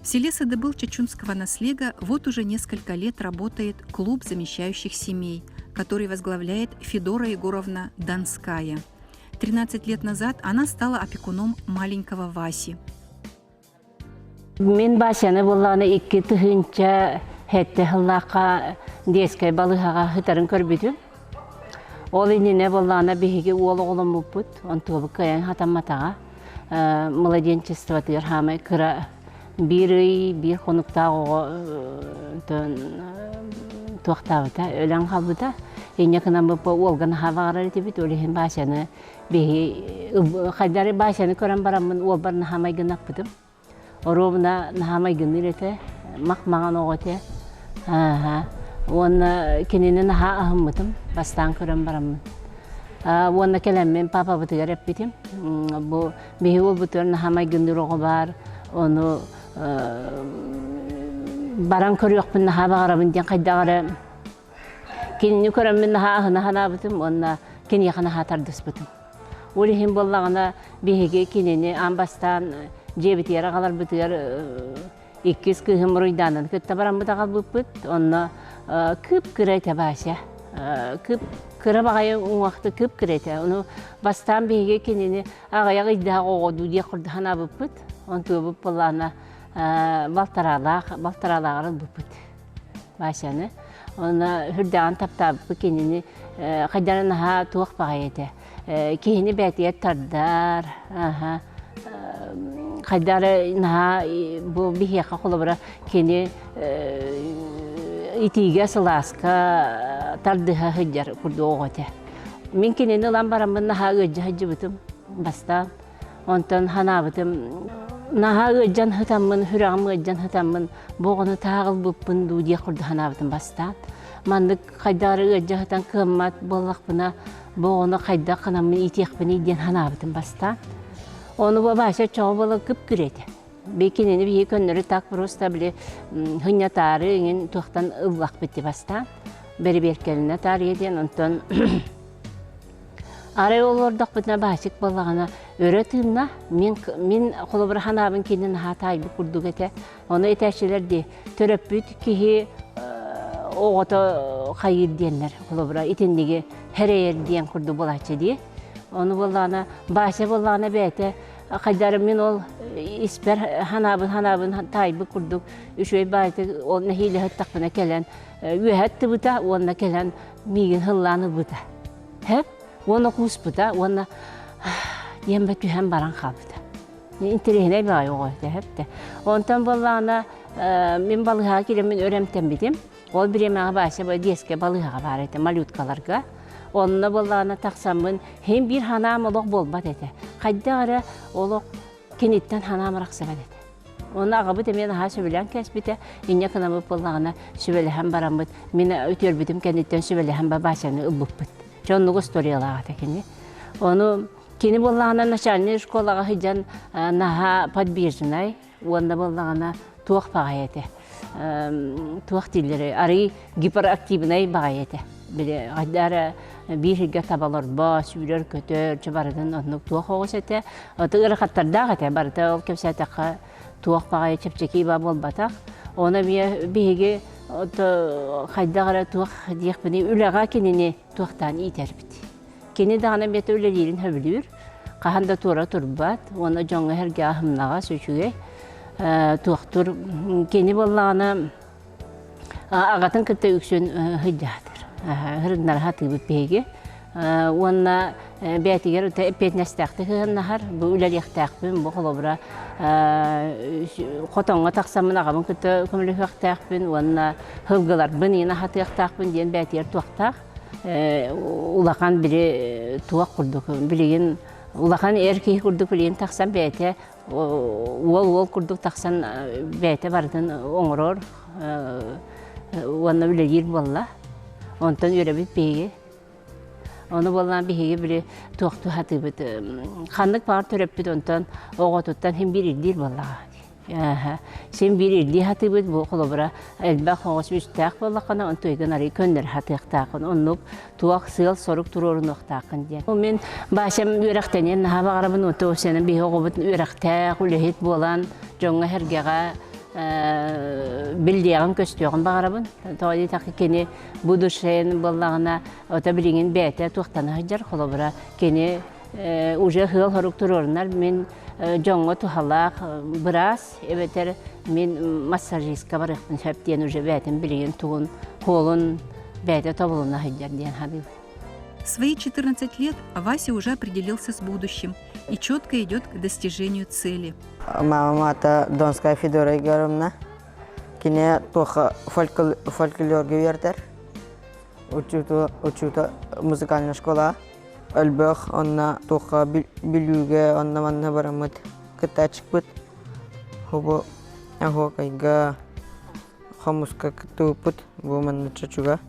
В селе Садыбыл Чачунского наслега вот уже несколько лет работает клуб замещающих семей, который возглавляет Федора Егоровна Донская. 13 лет назад она стала опекуном маленького Васи. Мин Васяны буоллаҕына 2007 сыллаахха детскай балыыһаҕа сытарын көрбүтүм. Ол иннинэ буоллаҕына биһиги уол оҕоломмуппут, онтуобут кыайан хатамматаҕа. Младенчествотыгар хаамай кыра биир ый, биир хонуктаах оҕо туохтаабыта, өлөн хаалбыта. Инньэ гынан уолга наһаа баҕарар этибит, ол иһин Васяны Биһи хайдары Васяны көрөн бараммын уолбар наһаа майгыннаппытым. Оруобуна наһаа майгынныыр этэ, мах-маҥан оҕо этэ. Ааһа. Уонна кинини наһаа аһыммытым, бастаан көрөн бараммын. Уонна кэлэммин папабытыгар эппитим. Бу биһи уолбутугар наһаа майгынныыр оҕо баар, ону баран көрүөхпүн наһаа баҕарабын диэн хайдах эрэ Кинини көрөммүн наһаа аһына санаабытым уонна киниэхэ наһаа тардыспытым. Ол иһин буоллаҕына биһиги кинини аан бастаан дьиэбитигэр аҕаларбытыгар иккис кыыһым Руйдаананы кытта бараммыт аҕалбыппыт. Онно кып-кыра этэ Вася. Кып-кыра баҕайы уҥуохта кып-кыра этэ. Ону бастаан биһиги кинини аҕыйах ыйдаах оҕо дуу диэх курдук санаабыппыт. Онтуобут буоллаҕына балтараалаах балтараалааҕар ылбыппыт. Васяны. Онно үрдээҕин таптаабыппыт кинини хайдара наһаа туох баҕайы этэ. Киһини бээтигэр тардар, аха хайдара наһаа бу биһиэхэ холобура кини итиигэ сылааска тардыһа сылдьар курдук оҕо этэ. Мин кинини ылан бараммын наһаа ыалдьа сылдьыбытым бастаан. Онтон санаабытым, наһаа ыалдьан сытаммын, сүрэҕим ыалдьан сытаммын, бу оҕону таах ылбыппын дуу диэх курдук санаабытым бастаан. Маннык хайдах эрэ ыалдьа сытан кыаммат буоллахпына, бу оҕону хайдах гынаммын иитиэхпиний диэн санаабытым бастаан. Ону бу Вася оччоҕо буола кып-кыра этэ. Би кинини биһиги көннөрү так просто били хынньатаары иҥин туохтан ыллахпыт дии бастаан. Бэрэбиэркэлэнэ таарыйа диэн онтон Арай олордохпутуна Баачык буоллаҕына өрө тыынна, мин, мин холобура санаабын кини наһаа таайбыт курдук этэ. Ону этээччилэр дии, төрөппүт киһи оҕото хайыыр диэннэр, холобура итинниги хэрэйэр диэн курдук буолааччы дии. Ону буоллаҕына, Баача буоллаҕына бэйэтэ хайдары мин ол испэр санаабын санаабын таайбыт курдук үчүгэй баайытык ол нэһиилэ сыттахпына кэлэн үөһэ аттыбыта уонна кэлэн миигин һыллаан ылбыта. Һэп уонна кууспута уонна диэн ба түһэн баран хаалбыта. Интэриэһинэй баҕайы оҕо этэ һэптэ. Онтон буоллаҕына мин балыыһаҕа киирэммин өр эмтэммитим. Ол бириэмэҕэ Вася диэскэ балыыһаҕа баар этэ малюткаларга. Онно буоллаҕына тахсаммын һин биир санаам олох буолбат этэ. Хайдах эрэ олох киниттэн санаам арахсыбат этэ. Уонна аҕабыт эмиэ наһаа сөбүлээн кээспитэ. Инньэ гынаммыт буоллаҕына, сүбэлэһэн бараммыт, мин үтүөрбүтүм кэнниттэн сүбэлэһэн Бабасяны ылбыппыт. Дьэ оннук историялаах этэ кини. Ону кини буоллаҕына начальнай школаҕа сылдьан наһаа подвижнай уонна буоллаҕына туох баҕайы этэ. Туох дииллэрий, арый гиперактивнай баҕайы этэ. Били хайдах эрэ биир сиргэ таба олорбо, сүүрэр-көтөр, чэ барытын оннук туох оҕус этэ. Ото ыарахаттардаах этэ, барыта ол кэпсээтэххэ туох баҕайы чэпчэки ба буолбатах. Ону эмиэ биһиги ото хайдах эрэ туох диэхпиний үлэҕэ кинини туохтаан иитэрбит. Кини даҕаны эмиэ үлэлиирин сөбүлүүр, хаһан да туора турбат уонна дьоҥҥо-сэргэҕэ аһымнаҕас, үчүгэй туохтур. Кини буоллаҕына Аҕатын кытта үксүн сылдьаатыр. Һырыннара сатыыбыт биһиги. Уонна бэйэтигэр эппиэтинэстээхтик сыһыаннаһар. Бу үлэлиэхтээхпин, бу холобура хотоҥҥо тахсаммын аҕабын кытта көмөлөһүөхтээхпин уонна сылгыларбын иин аһатыахтаахпын диэн бэйэтигэр туохтаах. Улахан били туох курдук билигин улахан эр киһи курдук билигин тахсан бэйэтэ уол уол курдук тахсан бэйэтэ барытын оҥорор уонна үлэлиир буолла. Онтон үөрэбит биһиги. Ону буоллаан биһиги били туохтуу сатыыбыт. Ханнык баҕар төрөппүт онтон оҕотуттан син биир ирдиир буоллаҕа. Син биир ирдии сатыыбыт бу холобура элбэх оҕо үстээх буоллаххына онтуйгун арый көннөрө сатыахтааххын оннук туох сыал-сорук туруорунуохтааххын диэн. Мин Васям үөрэхтэниэн наһаа баҕарабын, оту сенен биһи оҕобут үөрэхтээх, үлэһит буолан, дьоҥҥо-сэргэҕэ биллиэҕин көстүөҕүн баҕарабын. Тоҕо диэтэххэ кини будущайын буоллаҕына, ото билигин бэйэтэ туохтана сылдьар, холобура кини уже сыал-сорук туруорунар мин дьоҥҥо туһалаах быраас эбэтэр мин массажистка барыахпын сөп диэн уже бэйэтин билигин тугун хуолун бэйэтэ тобулуна сылдьар диэн саныыбын. В свои 14 лет Вася уже определился с будущим и четко идет к достижению цели. Мамам аата Донская Федора Егоровна. Кини туох фольклорга үөрэтэр. Учуутал музыкальная школа. Өлбөх онно туохха Бүлүүгэ онно манна бараммыт кыттааччыкпыт. Бу оһуокайга хомуска кыттыбыппыт бу манна чочуга.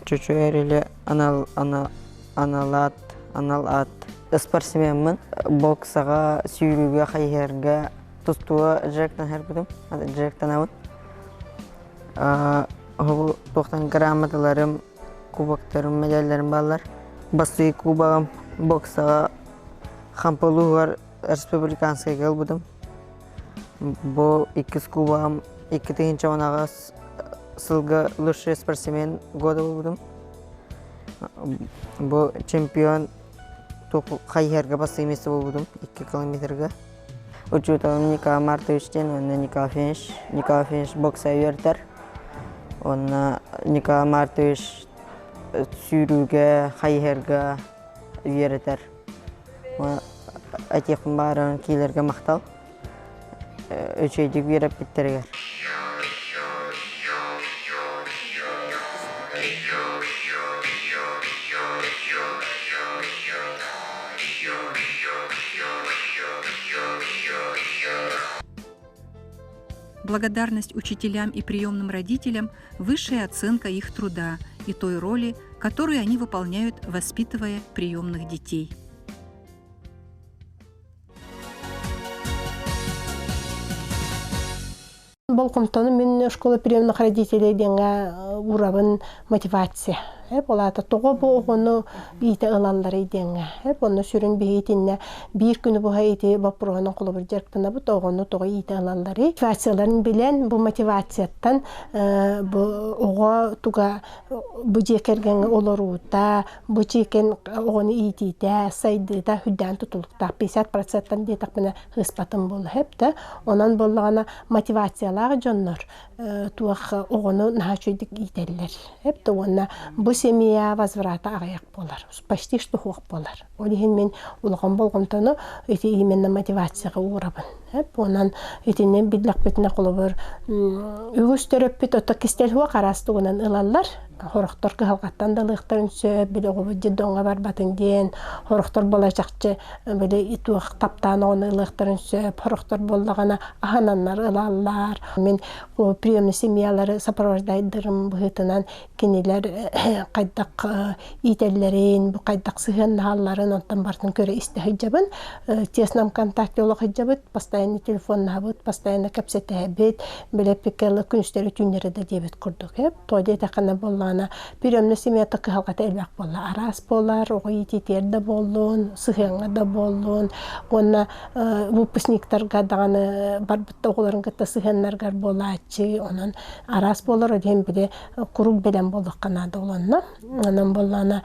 Чочу эрилэ анал аналаат анал аат спортсмеммын. Боксаҕа, сүүрүүгэ, хайыһарга тустууга дьарыктанарбытым, дьарыктанабын. Туохтан грамоталарым, кубоктарым, медалларым бааллар. Бастакы кубогым боксаҕа Хампа улууһугар республиканскайга ылбытым. Бу иккис кубогым 2018 сылга лучший спортсмен года буолбутум. Бу чемпион хайыһарга бастакы место буолбутум 2 километрга. Учууталым Николай Мартович диэн уонна Николай Финш. Николай Финш бокса үөрэтэр. Уонна Николай Мартович сүүрүүгэ, хайыһарга үөрэтэр. Этиэхпин баҕарарым киилэргэ махтал. Үчүгэйдик үөрэппиттэригэр. Благодарность учителям и приемным родителям – высшая оценка их труда и той роли, которую они выполняют, воспитывая приемных детей. Болҕомтону мин школа приемных родителей диэҥҥэ уурабын мотивация. Эп ол аата тоҕо бу оҕону иитэ ылалларый диэҥҥэ. Эп онно сүрүн биһи итиннэ биир күнү быһа ити боппуруоһунан холобур дьарыктанабыт оҕону тоҕо иитэ ылалларый. Мотивацияларын билэн бу мотивацияттан бу оҕо туга бу дьиэ кэргэҥҥэ олоруута, бу дьиэ оҕону иитиитэ, сайдыыта үрдээн тутулуктаах 50%-тан диэтэхпинэ ыспатым буолла сөп да. Онон буоллаҕына мотивациялаах дьоннор туох оҕону наһаа үчүгэйдик иитэллэр. Сөп да уонна бу семья возврата аҕыйах буолар, почти что суох буолар. Ол иһин мин улахан болҕомтону ити именно мотивацияҕа уурабын. Сөп онон итини биллэхпитинэ холобур үгүс төрөппүт ото кистэл суох араас тугунан ылаллар. Сорохтор кыһалҕаттан да ылыахтарын сөп, били оҕобут детдомҥа барбатын диэн, сорохтор буола чахчы били туох таптаан оҕону ылыахтарын сөп, сорохтор буоллаҕына аһынаннар ылаллар. Мин приемный семьялары сопровождайдарым быһыытынан кинилэр хайдах иитэллэрин, бу хайдах сыһыаннаһалларын онтон барытын көрө истэ сылдьабын. Тесном контакте олох сылдьабыт, постоянно телефоннаһабыт, постоянно кэпсэтэһэбит, билэппиккэ күнүстэри түүннэри да диэбит курдук. Тоҕо диэтэххинэ буоллаҕына, приемный семьята кыһалҕата элбэх буолла. Араас буолар, оҕо иитиитигэр да буоллун, сыһыаҥҥа да буоллун, уонна выпускниктарга даҕаны барбыт оҕолорун кытта сыһыаннаргар буолааччы, онон араас буолар, диэн били куруук бэлэм буолуохха наада олонно. Онон буоллаҕына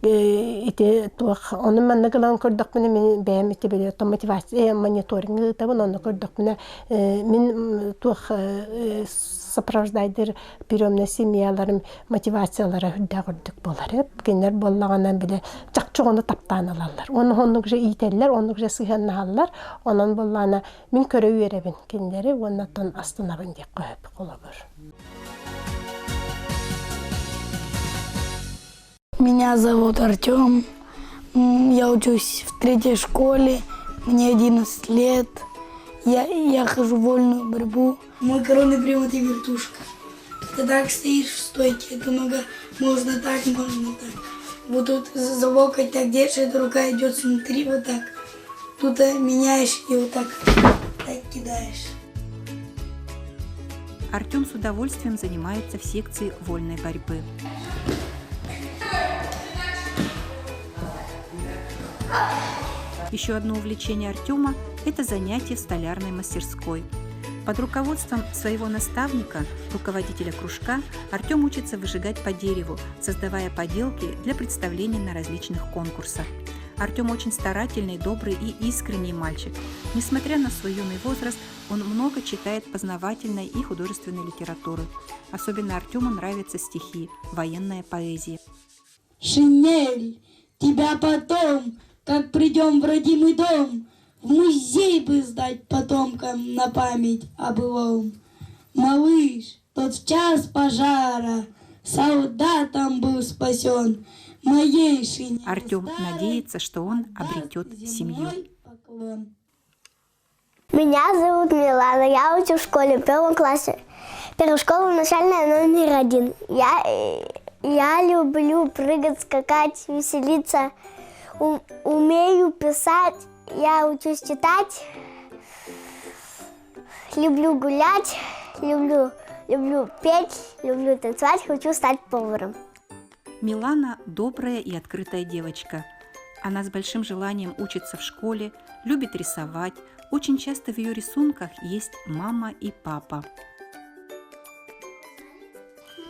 ити туох ону манна гынан көрдөхпүнэ мин бэйэм ити били мотивация мониторинг ыытабын онно көрдөхпүнэ мин туох сопровождайдыр приемная семьяларым мотивациялара үрдээх үрдүк буолар кинилэр буоллаҕына били чахчы оҕону таптаан ылаллар уонна оннук же иитэллэр оннук же сыһыаннаһаллар онон буоллаҕына мин көрө үөрэбин кинилэри уонна оттон астынабын диэххэ сөп холобур. Меня зовут Артем. Я учусь в третьей школе. Мне 11 лет. Я хожу в вольную борьбу. Мой коронный прием – это вертушка. Ты так стоишь в стойке, эта нога можно так, можно так. Вот тут за локоть так держишь, эта рука идет внутри вот так. Тут меняешь и вот так, так кидаешь. Артем с удовольствием занимается в секции вольной борьбы. Еще одно увлечение Артема – это занятие в столярной мастерской. Под руководством своего наставника, руководителя кружка, Артем учится выжигать по дереву, создавая поделки для представления на различных конкурсах. Артем очень старательный, добрый и искренний мальчик. Несмотря на свой юный возраст, он много читает познавательной и художественной литературы. Особенно Артему нравятся стихи, военная поэзия. Шинель, тебя потом, как придем в родимый дом, в музей бы сдать потомкам на память о былом. Малыш, тот в час пожара солдатом был спасен. Моей шинели Артем старой надеется, что он отдаст обретет семью. земной поклон. Меня зовут Милана, я учу в школе в первом классе. Первая школа начальная номер один. Я, э, я люблю прыгать, скакать, веселиться. У- умею писать, я учусь читать. Люблю гулять, люблю, люблю петь, люблю танцевать, хочу стать поваром. Милана – добрая и открытая девочка. Она с большим желанием учится в школе, любит рисовать. Очень часто в ее рисунках есть мама и папа.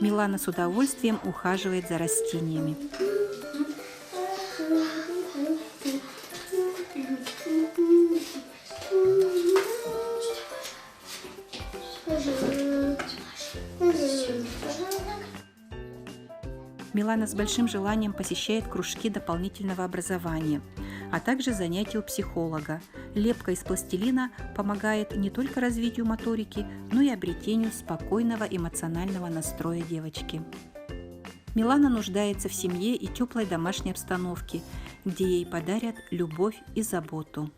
Милана с удовольствием ухаживает за растениями. Милана с большим желанием посещает кружки дополнительного образования, а также занятия у психолога. Лепка из пластилина помогает не только развитию моторики, но и обретению спокойного эмоционального настроя девочки. Милана нуждается в семье и теплой домашней обстановке, где ей подарят любовь и заботу.